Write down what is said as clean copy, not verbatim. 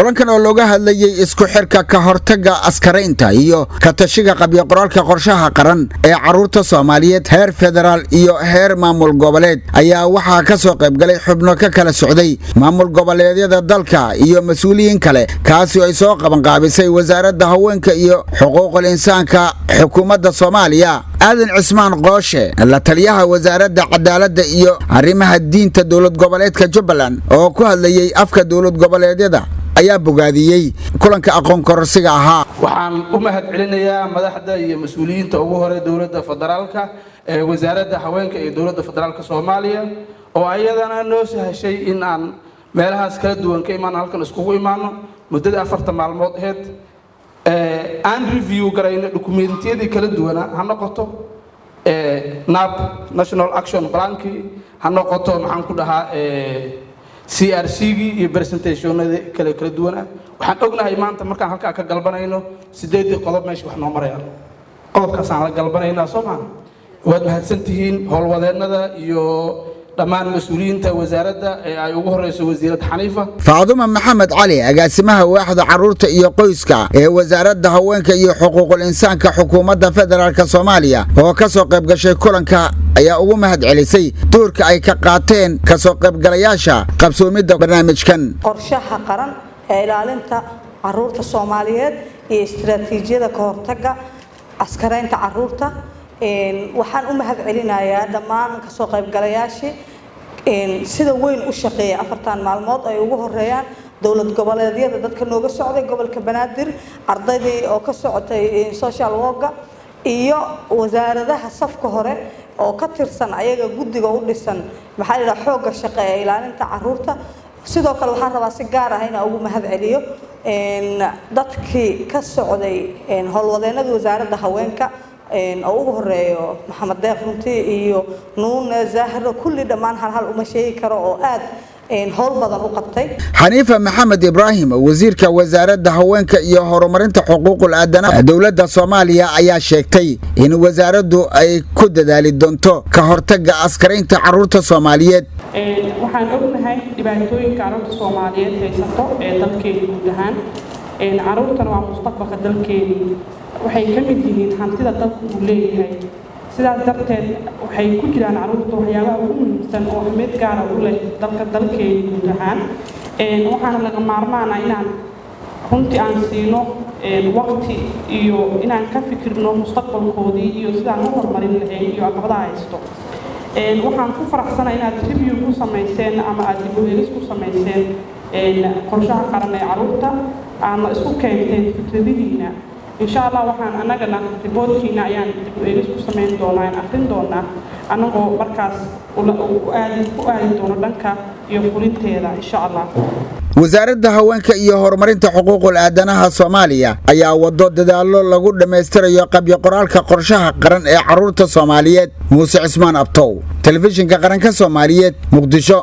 Kulankan oo looga hadlayey isku xirka ka hortagga askaraynta iyo ka tashiga qabyo qoraalka qorshaha qaran ee carruurta Soomaaliyeed heer federaal iyo heer maamul goboleed ayaa waxaa ka soo qaybgalay xubno ka kala socday maamul goboleedyada dalka iyo mas-uuliyiin kale, kaasi oo ay soo qabanqaabisay Wasaaradda Haweenka iyo Xuquuqul Insaanka xukuumadda Soomaaliya. Aadan Cismaan Qooshe, la taliyaha Wasaaradda Cadaaladda iyo Arrimaha Diinta dowlad goboleedka Jubbaland, oo ku hadlayey afka dowlad goboleedyada, ayaa bogaadiyey kulanka aqoon kororsiga ahaa. Waxaan u mahad celinayaa madaxda iyo mas-uuliyiinta ugu hore dowladda federaalka ee Wasaaradda Haweenka iyo dowladda federaalka Soomaaliya, oo ayadana noo sahashay in aan meelahaas kala duwan ka imaano, halkan iskugu imaano muddada 4ta maalmood aheyd, aan review garayno dokumentiyadii kala duwana, ha noqoto NAP, National Action Plankii, ha noqoto, maxaan ku dhahaa, CRC-gii iyo presentationadii kale kala duwana. Waxaan ognahay maanta markaan halkaa ka galbanayno sideedii qodob meesha wax noo marayaan, qodobkaasaan la galbanaynaa, soo maa? Waad mahadsantihiin howlwadeennada iyo dhammaan mas-uuliyiinta wasaaradda ee ay ugu horeyso Wasiiradda Xaniifa. Faaduma Maxamed Cali, agaasimaha waaxda carruurta iyo qoyska ee Wasaaradda Haweenka iyo Xuquuqul Insaanka xukuumadda federaalka Soomaaliya, oo ka soo qayb gashay kulanka, ayaa ugu mahad celisay doorka ay ka qaateen kasoo qaybgalayaasha qabsoomidda barnaamijkan. Qorshaha qaran ee ilaalinta caruurta Soomaaliyeed iyo istaraatiijiyada ka hortagga askaraynta caruurta, waxaan u mahad celinayaa dhammaan kasoo qaybgalayaashii sida weyn u shaqeeyay 4tan maalmood, ay ugu horeeyaan dowlad goboleedyada, dadka nooga socday gobolka Banaadir, ardaydii oo ka socotay social worka iyo wasaaradaha safka hore oo ka tirsan ayaga guddiga u dhisan, maxaa la yidhaha, xoogga shaqe ee ilaalinta caruurta. Sidoo kale waxaan rabaa si gaar ah inaan ugu mahad celiyo dadkii ka socday howlwadeenada Wasaaradda Haweenka, oo ugu horeeyo Maxamed Deeq runtii iyo Nuune Zahro, kulli dhammaan hal hal uma sheegi karo, oo aad howl badan u qabtay. Xaniifa Maxamed Ibraahim, wasiirka Wasaaradda Haweenka iyo Horumarinta Xuquuqul Aadanaha dowladda Soomaaliya, ayaa sheegtay in wasaaraddu ay ku dadaali doonto ka hortagga askaraynta carruurta Soomaaliyeed. Waxaan ognahay dhibaatooyinka carruurta Soomaaliyeed haysato ee dalkeena guud ahaan. Carruurtana waa mustaqbalka dalkeeni, waxay ka mid yihiin hantida dalku uu leeyahay. Sidaas darteed waxay ku jiraan carruurta waxyaabaha ugu muhiimsan oo ahmiyad gaara u leh dalka, dalkeeni guud ahaan. Waxaana laga maarmaana inaan runtii aan siino waqti iyo inaan ka fikirno mustaqbalkoodii iyo sidaan u horumarin lahayn iyo caqabadaha haysto. Waxaan ku faraxsanahay inaad review ku samayseen ama aad dib u eegis ku samayseen qorshaha qaran ee carruurta, aadna isku keenteen fikradihiina. Insha Allah waxaan annagana reportkiina ayaan dib u eegis ku samayn doonaa, aan akrin doonaa, annagoo markaas ku aadi doono dhanka iyo fulinteeda, insha Allah. Wasaaradda Haweenka iyo Horumarinta Xuquuqul Aadanaha Soomaaliya ayaa wado dadaallo lagu dhammaystirayo qabyo qoraalka qorshaha qaran ee carruurta Soomaaliyeed. Muuse Cismaan Abtow, Telefishinka Qaranka Soomaaliyeed, Muqdisho.